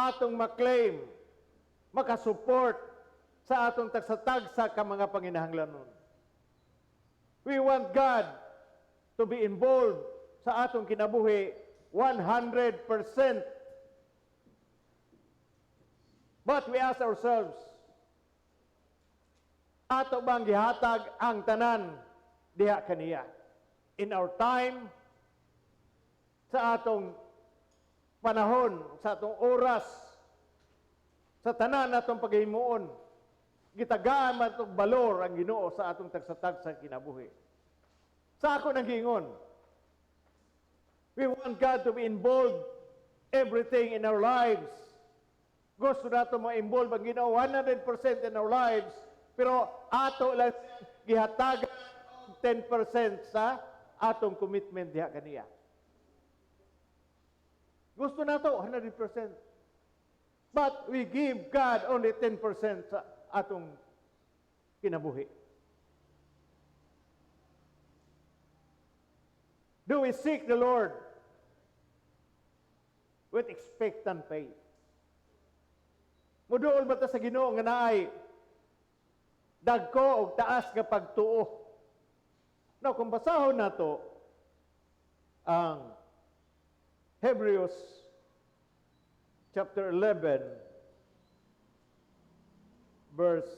atong maklaim, makasupport sa atong tagsa-tagsa ka mga panginahanglanon. We want God to be involved sa atong kinabuhi 100%. But we ask ourselves, ato bang gihatag ang tanan diha kaniya? In our time, sa atong panahon, sa atong oras, sa tanan natong paghimuon, gitagaan man itong balor ang Ginoo sa atong tagsa-tagsa kinabuhi? Sa ako nang giingon, we want God to be involved everything in our lives. Gusto nato ma-involve ang Ginoo 100% in our lives, pero ato lang gihatagan 10% sa atong commitment diha kaniya. Gusto nato 100%. But we give God only 10% sa atong kinabuhi. Do we seek the Lord with expectant faith? Muduol ba ta sa Ginoo nga naay dagko og taas nga pagtuo? Now, kung basahon nato ang Hebrews chapter 11 verse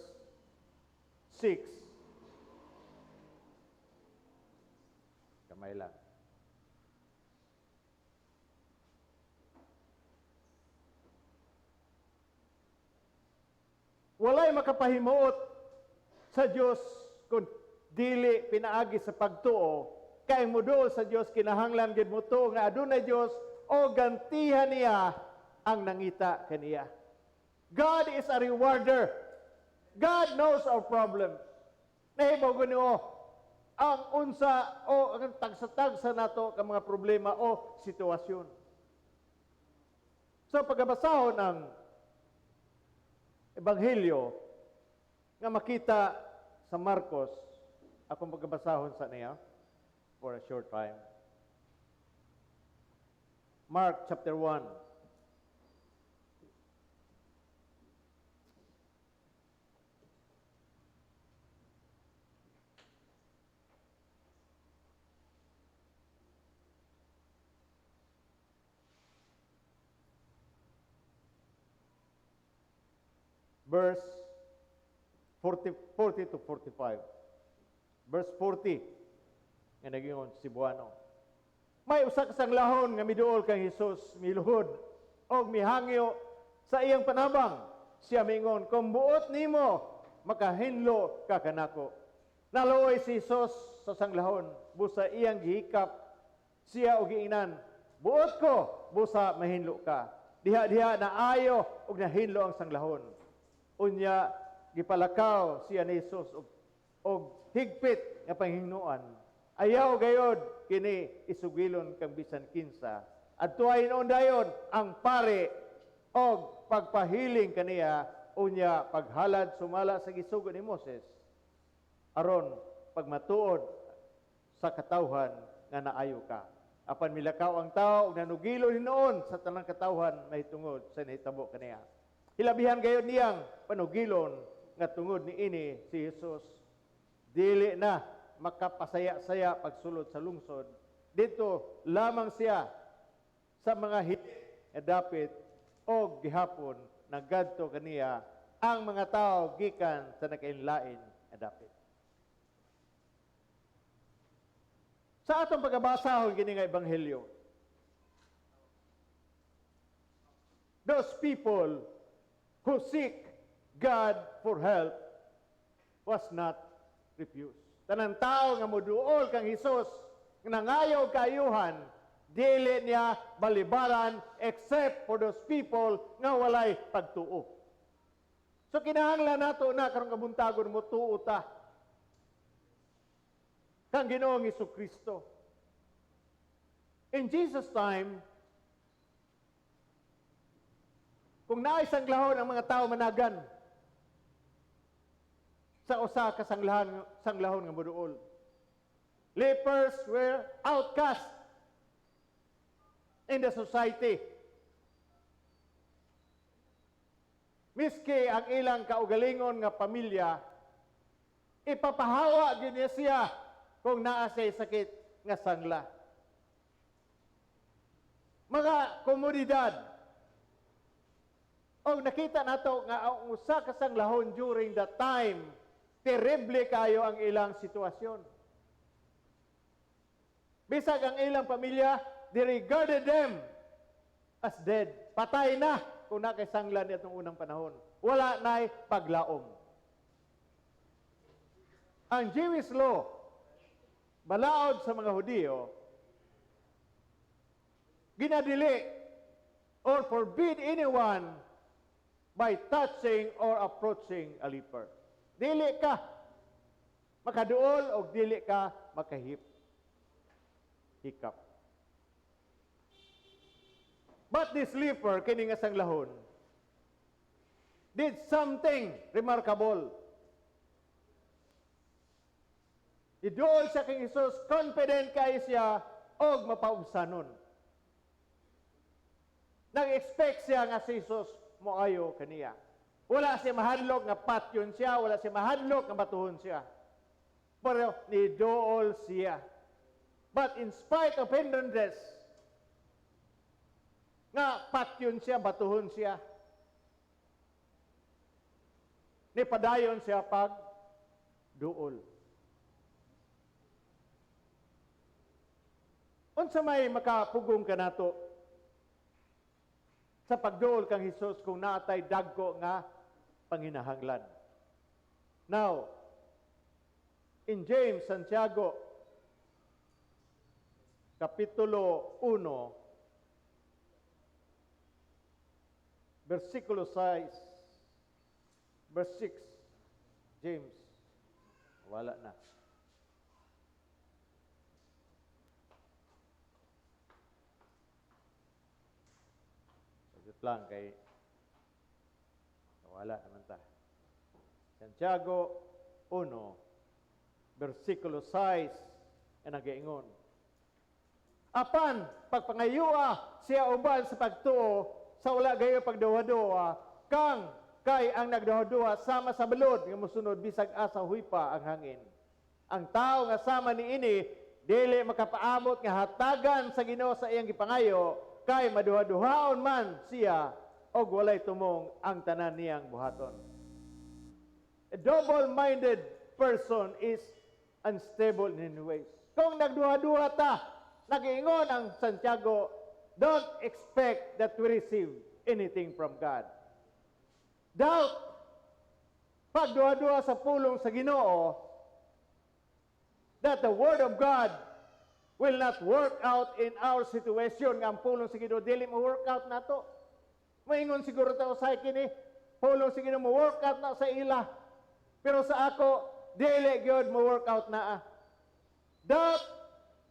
6. Kamay lang. Walay makapahimuot sa Dios kung dili pinaagi sa pagtuo, kay muduol sa Dios kinahanglan gid mo tuo nga adunay Dios o gantihan niya ang nangita kaniya. God is a rewarder. God knows our problems. Nahibaw Ginoo ang unsa o ang tagsa-tagsa nato ka mga problema o sitwasyon. So pagkabasahon ang Ebanghelyo nga makita sa Marcos, akong pagkabasahon sa niya for a short time. Mark chapter 1. Verse 40, 40 to 45. Verse 40, nga nagingon Cebuano. May usa ka sanglahon nga miduol kang Hesus, miluhod og mihangyo sa iyang panabang. Siya mingon, "Kung buot nimo, makahinlo ka kanako." Naluoy si Hesus sa sanglahon, busa iyang gihikap siya og giingnan, "Buot ko, busa mahinlo ka." Diha-diha naayo og nahinlo ang sanglahon. Unya gipalakaw siya ni Hesus og higpit nga panghingnuan, "Ayaw gayod kini isugilon kang bisan kinsa." Adtoay noon dayon ang pari og pagpahiling kaniya, unya paghalad sumala sa gisugo ni Moses aron pagmatuod sa katawhan nga naayo ka. Apan milakaw ang tao ug nanugilo hinuon sa tanang katawhan mahitungod sa nahitabo kaniya. Hilabihan gayod niyang panugilon nga tungod niini si Jesus dili na makapasaya-saya pagsulod sa lungsod. Dito lamang siya sa mga hilit nga dapit og gihapon nagadto kaniya ang mga tao gikan sa nakainlain nga dapit. Sa atong pagabasa kini nga ebanghelyo, those people who seek God for help was not refused. Tanang tao nga moduol kang Hesus, nga nangayo og kaayuhan, dili niya balibaran except for those people nga walay pagtuo. So kinahanglan nato na karong kabuntagon mo tuo ta kang Ginoong Kristo. In Jesus' time, kung naay sanglahon ang mga tao managan sa usa ka sanglahon nga moduol. Lepers were outcast in the society. Miski ang ilang kaugalingon nga pamilya, ipapahawa gyud niya siya kung naa siya sakit nga sangla. Mga komunidad, o nakita nato nga ang usa ka sanglahon during that time, terrible kayo ang ilang sitwasyon. Bisag ang ilang pamilya, they regarded them as dead. Patay na kung nakasangla niya itong unang panahon. Wala na'y paglaom. Ang Jewish law, balaod sa mga Hudiyo, ginadili or forbid anyone by touching or approaching a leper. Dili ka makaduol o dili ka makahip. Hikap. But this leper, kini nga sanglahon, did something remarkable. Iduol siya kay Jesus, confident kay siya, og mapaubsanon. Nag-expect siya nga si Jesus moayo kaniya. Wala siya mahadlok nga patyon siya, wala siya mahadlok nga batuhon siya. Pero niduol siya. But in spite of hindrances, nga patyon siya, batuhon siya, nipadayon siya pag duol. Unsa may makapugong kanato sa pagduol kang Hesus kung naatay dagko nga panginahanglan? Now, in James, Santiago, Kapitulo 1, versikulo 6, verse 6, James, wala na. Saglit lang kay wala naman ta. Santiago 1, versikulo 6, ang nagaingon. Apan, pagpangayua siya uban sa pagtuo, sa wala gayo pagduha-duha, kang kay ang nagduha-duha sama sa balod nga mosunod bisag asa huypa ang hangin. Ang tao nga sama niini dili makapaamot nga hatagan sa Ginoo sa iyang gipangayo, kay maduha-duhaon man siya og walay tumong ang tanan niyang buhaton. A double-minded person is unstable in any ways. Kung nagduha-duha ta, nagiingon ang Santiago, don't expect that we receive anything from God. Doubt, pagduha-duha sa pulong sa Ginoo, that the Word of God will not work out in our situation, nga ang pulong sa Ginoo dili mo work out nato. Maingon siguro ta usay kini, pulong sa Ginoo mo work out na sa ila. Pero sa ako, dili gyud mo work out naa. Doubt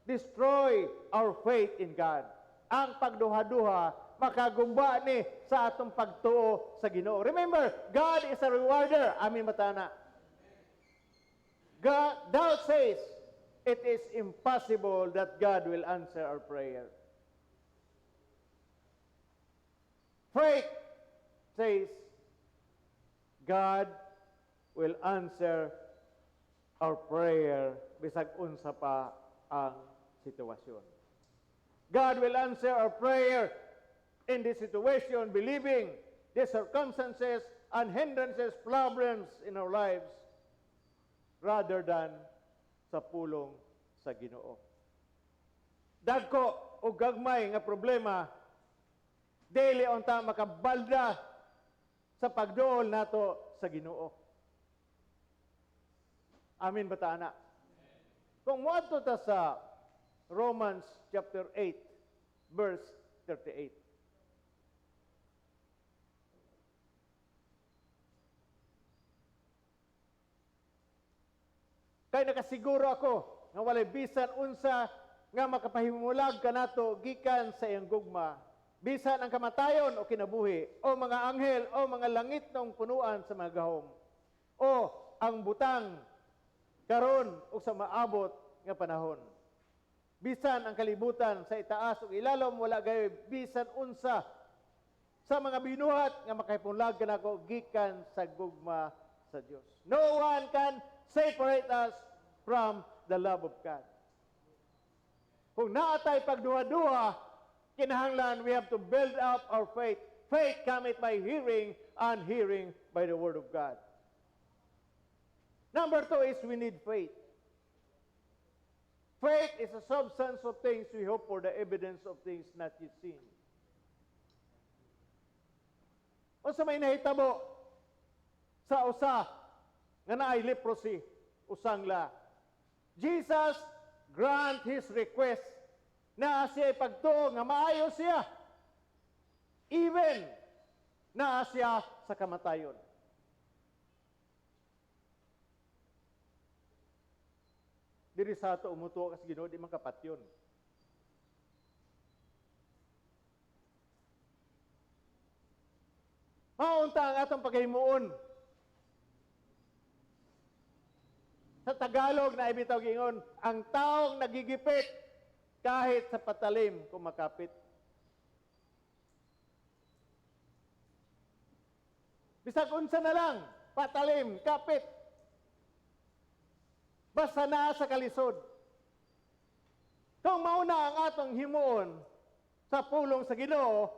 destroy our faith in God. Ang pagduha-duha makagumba ni sa atong pagtuo sa Ginoo. Remember, God is a rewarder. Amin matana. God, doubt says, it is impossible that God will answer our prayer. Faith says, God will answer our prayer bisag unsa pa ang sitwasyon. God will answer our prayer in this situation, believing the circumstances and hindrances, problems in our lives, rather than sa pulong sa Ginoo. Dagko o gagmay nga problema, dili unta makabalda sa pagduol nato sa Ginoo. Amin ba ta, ana? Kung moadto ta sa Romans chapter 8, verse 38. Kay nakasiguro ako nga walay bisan unsa nga makapahimulag kanato gikan sa iyang gugma, bisan ang kamatayon o kinabuhi, o mga anghel o mga langit ng punuan sa mga gahom, o ang butang karon o sa maabot nga panahon. Bisan ang kalibutan sa itaas ug ilalom, wala gayoy bisan unsa Sa mga binuhat nga makahipunlag kanako gikan sa gugma sa Dios. No one can separate us from the love of God. Kung naatay pagduha-duha, kinahanglan we have to build up our faith. Faith cometh by hearing, and hearing by the word of God. Number two is we need faith. Faith is a substance of things we hope for, the evidence of things not yet seen. Unsa may nahitabo sa usa nga naay leprosy, usangla? Jesus grant his request na siya pagtuo nga maayo siya. Even naa siya sa kamatayon. Diri sa ato umutuo kas Ginoo, di man kapatyon. Maunta ang atong paghimuon. Sa Tagalog na ibitaw gingon, ang taong nagigipit kahit sa patalim kumakapit. Bisag unsa na lang, patalim, kapit. Basta naa sa kalisod. Kung mauna ang atong himuon sa pulong sa Ginoo,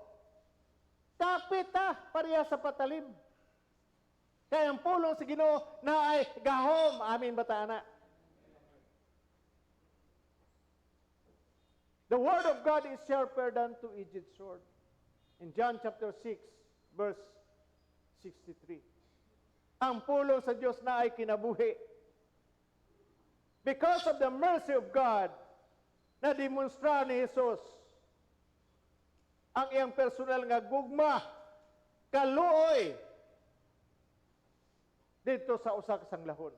kapit ta pareha sa patalim. Kaya ang pulong sa Ginoo na ay gahom, amin ba ta ana? The word of God is sharper than two-edged sword. In John chapter 6, verse 63. Ang pulong sa Diyos na ay kinabuhi. Because of the mercy of God, na demonstra ni Jesus ang iyang personal nga gugma, kaluoy, dito sa usa ka sanglahon.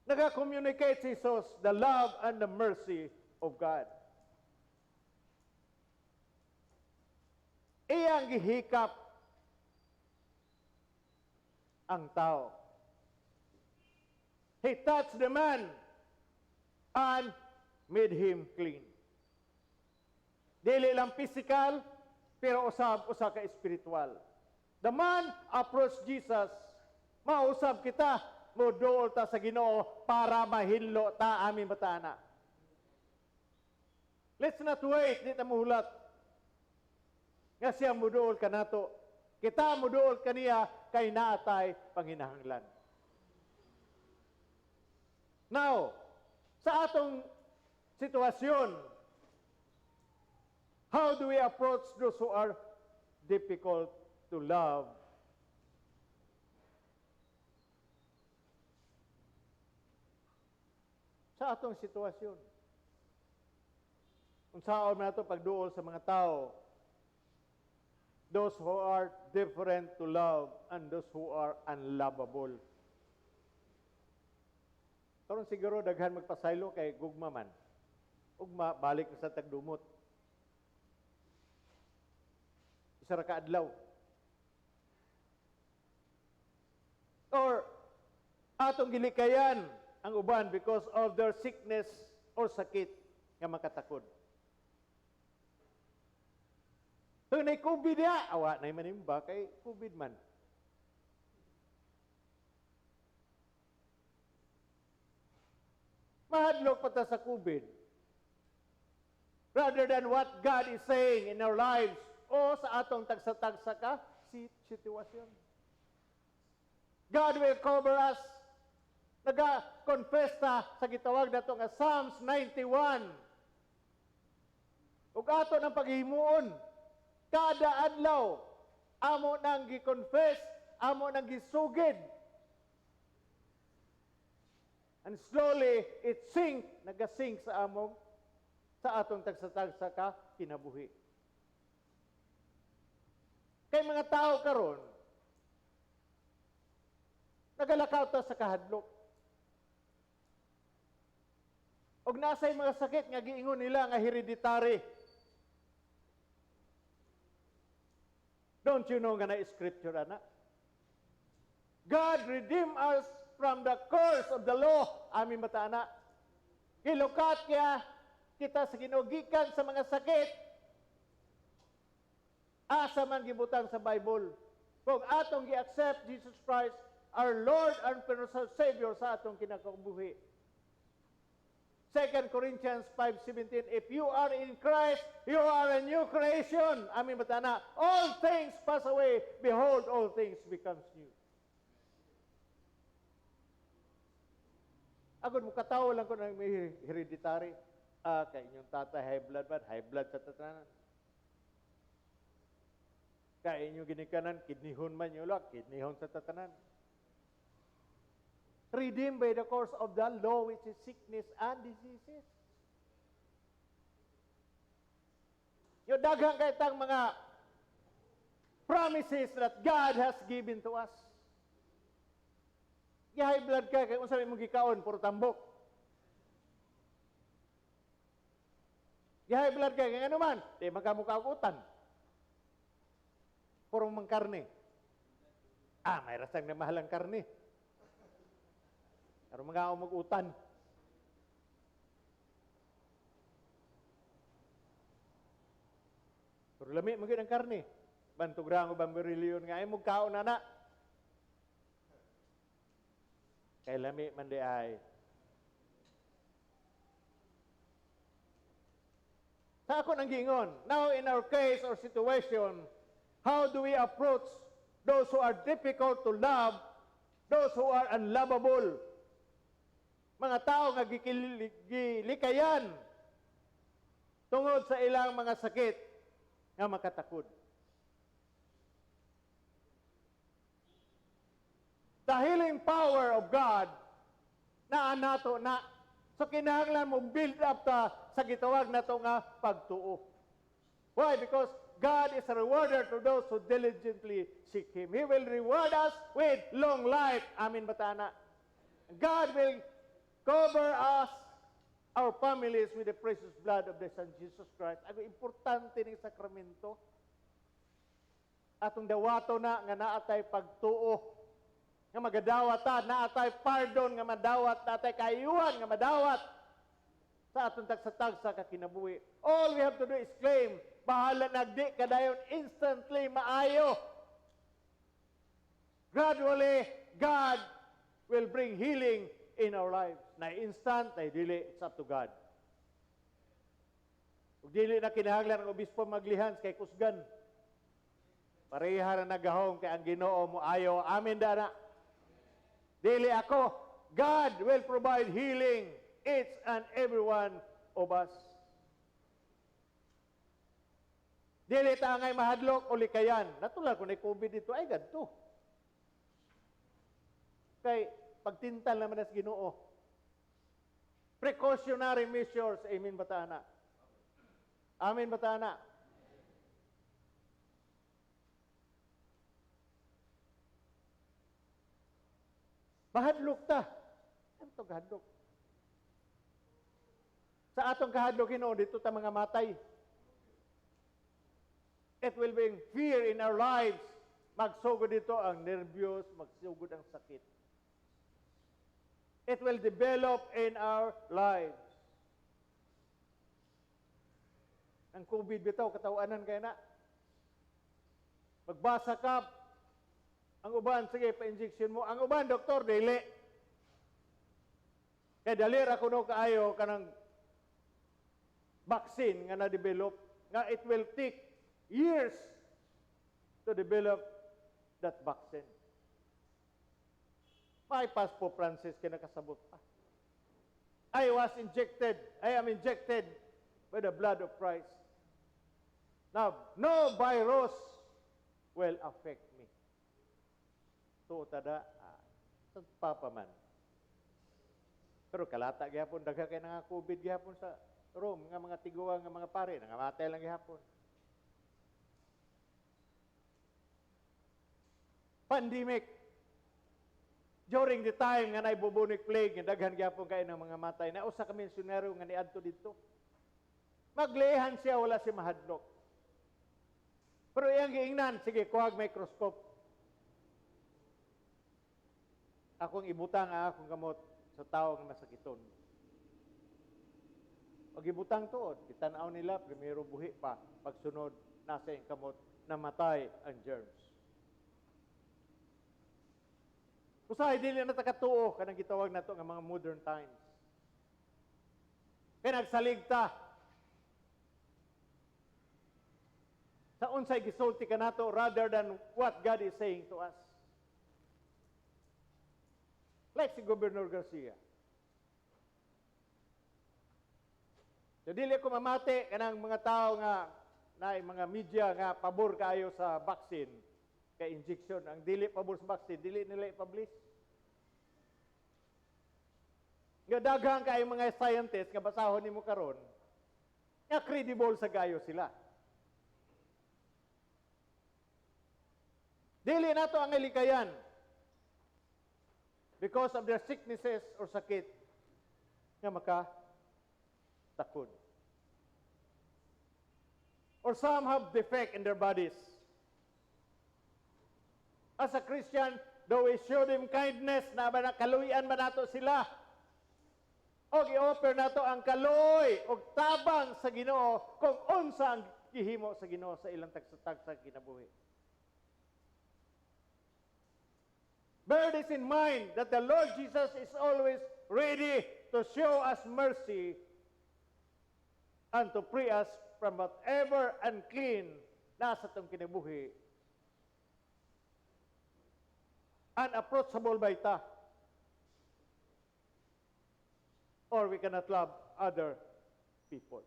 Nag-communicate si Jesus the love and the mercy of God. Iyang gihikap ang tao. He touched the man and made him clean. Dili lang physical, pero usab usa ka spiritual. The man approached Jesus. Mausab kita, moduol ta sa Ginoo para mahinlo ta, amin bataana. Let's not wait, di ta muhulat nga siya moduol kanato. Kita moduol kaniya kay naatay panginahanglan. Now, sa atong sitwasyon, how do we approach those who are difficult to love? Sa atong sitwasyon, unsaon man nato pagduol sa mga tao, those who are different to love and those who are unlovable? Karon siguro daghan magpasaylo kay gugma man. Ugma balik sa tagdumot. Isa ra ka adlaw. Or atong gilikayan ang uban because of their sickness or sakit nga makatakod. Kung may COVID ya, awa na manimba kay COVID man. Mahadlok pa ta sa COVID. Rather than what God is saying in our lives o sa atong tagsa-tagsa ka si sitwasyon. God will cover us. Naga-confess ta sa gitawag nato nga Psalms 91. Ug ato ng paghimuon kada adlaw, amo nang gi-confess, amo nang gisugid. And slowly it sink, nagasink sa atong tagsa-tagsa ka kinabuhi. Kay mga tao karon nagalakaw ta sa kahadlok. Og nasay mga sakit nga giingon nila nga hereditary. Don't you know nga na scripture ana? God redeem us from the curse of the law. Amin bata ana? Gilukat kaya kita sa Ginoo gikan sa mga sakit. Asa man gibutang sa Bible? Kung atong gi-accept Jesus Christ, our Lord and personal Savior sa atong kinakabuhi. 2 Corinthians 5:17, "If you are in Christ, you are a new creation." Amen ba na? "All things pass away, behold, all things becomes new." Agad mo katawo lang ko ng may hereditary. Ah, kay inyong tatay high blood ba? High blood sa tatanan. Kay inyong ginikanan, kidnihon man yung lak, kidnihon sa tatanan. Redeemed by the course of the law, which is sickness and diseases. Yung daghang kay tang mga promises that God has given to us. Gi-high blood ka, kay unsa may imong gikaon, puro tambok. Gi-high blood ka, kay ano man, di magkamukha og utan. Puro mang karne. Ah, may rasang na mahal ang karne. Pero mga mag-utan. Pero lami man gyud ang karne. Bantog ra ang ubang reliyon nga ay kaon na na. Kay lami man di ay. Sa ako nang giingon, now in our case or situation, how do we approach those who are difficult to love, those who are unlovable? Mga tao nga gilikayan tungod sa ilang mga sakit nga makatakod. The healing power of God naa nato na. So kinahanglan mo build up ta sa gitawag nato nga pagtuo. Why? Because God is a rewarder to those who diligently seek Him. He will reward us with long life. Amen ba ta na? God will cover us, our families, with the precious blood of the Son Jesus Christ. Ang importante ng sakramento. Atong dawato na nga naatay pagtuo nga magadawat ta, naatay pardon nga madawat, naatay kaayuhan nga madawat sa atong tagsa-tagsa ka kinabuhi. All we have to do is claim, bahala nagdi kadayon instantly maayo. Gradually, God will bring healing in our lives. Na instant, ay dili, it's up to God. Ug dili na kinahanglan ang obispo maglihans kay kusgan. Pareha ra nagahom kay ang Ginoo mo ayo. Amen dana. Dili ako. God will provide healing each and every one of us. Dili ta angay mahadlok o likayan. Natural kung COVID dito ay gadto. Kay pagtintal naman sa Ginoo. Precautionary measures, amen ba ta na? Amen ba ta na? Mahadlok ta. Ano to kahadlok? Sa atong kahadlok Ginoo dito ta mga matay. It will bring fear in our lives. Magsugod dito ang nervyos, magsugod ang sakit. It will develop in our lives. Ang COVID bitaw, katawanan kay na. Magbasa ka, ang uban, sige, pa-injection mo. Ang uban, doktor, dili. Kay dali ra kuno kaayo kanang vaccine nga na-develop, nga it will take years to develop that vaccine. May pas po Francis kay nakasabot pa. I was injected, I am injected by the blood of Christ. Now, no virus will affect me. Tuo tada, sa papa man. Pero kalata gihapon, daghan kay nga COVID gihapon sa Rome, nga mga tiguang nga mga pare, nangamatay lang gihapon. Pandemic. During the time nga naay bubonic plague, nga daghan gihapon kay ng mga matay, na usa ka misyonero nga niadto didto. Maglihan siya, wala siya mahadlok. Pero iyang giingnan, sige, kuhag microscope. Akong ibutang ang akong kamot sa tao nga masakiton. Pag ibutang tuod, gitan-aw nila, primero buhi pa, pagsunod, nasa iyang kamot, Namatay ang germs. Usahay dili na ta katuo kanang gitawag nato nga mga modern times. Kay nagsalig ta sa unsay gisulti kanato rather than what God is saying to us. Like si Governor Garcia. So dili ko mamati kanang mga tao nga naay mga media nga pabor kaayo sa vaccine kay injection. Ang dili pabor sa vaccine, dili nila i-publish. Nga daghang kaayo mga scientists nga basahon nimo karon nga credible sa gayo sila. Dili nato ang ilikayan because of their sicknesses or sakit nga maka takod. Or some have defect in their bodies. As a Christian, though we show them kindness, na ba na kaluyan ba nato sila? O i-offer nato ang kaloy o tabang sa Ginoo kung unsa ang gihimo sa Ginoo sa ilang tagsa-tagsa kinabuhi. Bear this in mind that the Lord Jesus is always ready to show us mercy and to free us from whatever unclean nasa itong kinabuhi. Unapproachable by ta. Or we cannot love other people.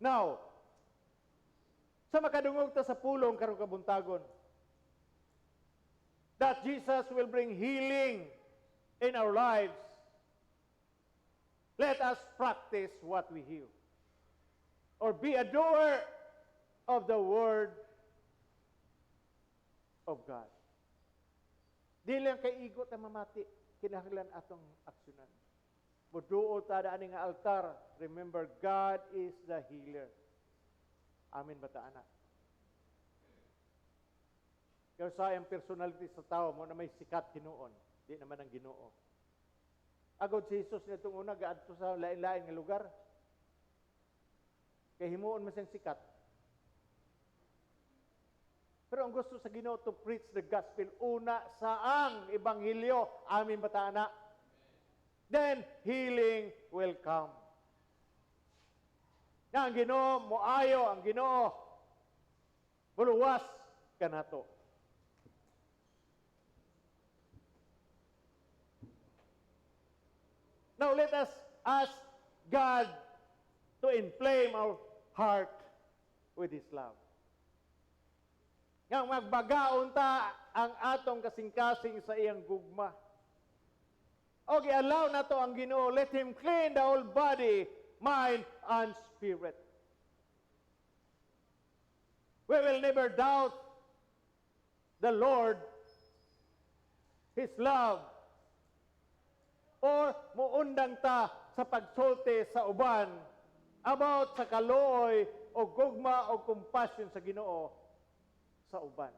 Now, sa makadungog ta sa pulong karong kabuntagon, that Jesus will bring healing in our lives, let us practice what we hear. Or be a doer of the word of God. Di lang kay igot ang mamati, kinahanglan atong aksyonan. Muduo ta daan nga altar. Remember, God is the healer. Amen ba ta, anak? Kaya sa ang personality sa tao mo na may sikat hinuon, di naman ang Ginoo. Agod si Jesus nitong una gaadto sa lain-lain nga lugar. Kay himuon man siyang sikat. Pero ang gusto sa Ginoo to preach the gospel una sa ang ebanghelyo. Amen ba ta, anak? Then healing will come. Nga ang Ginoo moayo, ang Ginoo muluwas kanato. Now let us ask God to inflame our heart with His love. Nga magbagaon ta ang atong kasing-kasing sa iyang gugma. O gi-allow na to ang Ginoo, let Him clean the whole body, mind, and spirit. We will never doubt the Lord, His love, or muundang ta sa pagsulti sa uban about sa kaluoy o gugma o compassion sa Ginoo sa uban.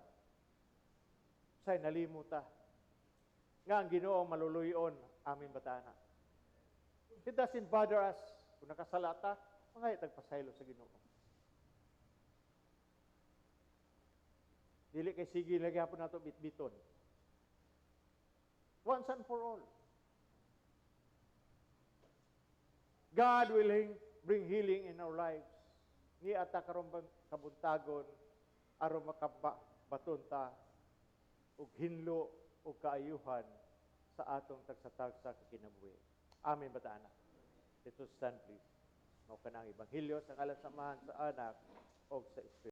Say nalimuta nga ang Ginoo maluluyon amin batana. It doesn't bother us kung nakasalata, mga tagpasaylo sa Ginoo. Dili kay sige lagi hapon nato bitbiton. Once and for all. God will bring healing in our lives. Ni ata karon kabuntagon aron makabaton ta og hinlo og kaayuhan sa atong tagsa-tagsa ka kinabuhi. Amen ba ta, anak? Let us stand, please. Mao kanang ebanghelyo sa ngalan sa Amahan, sa Anak ug sa Espiritu.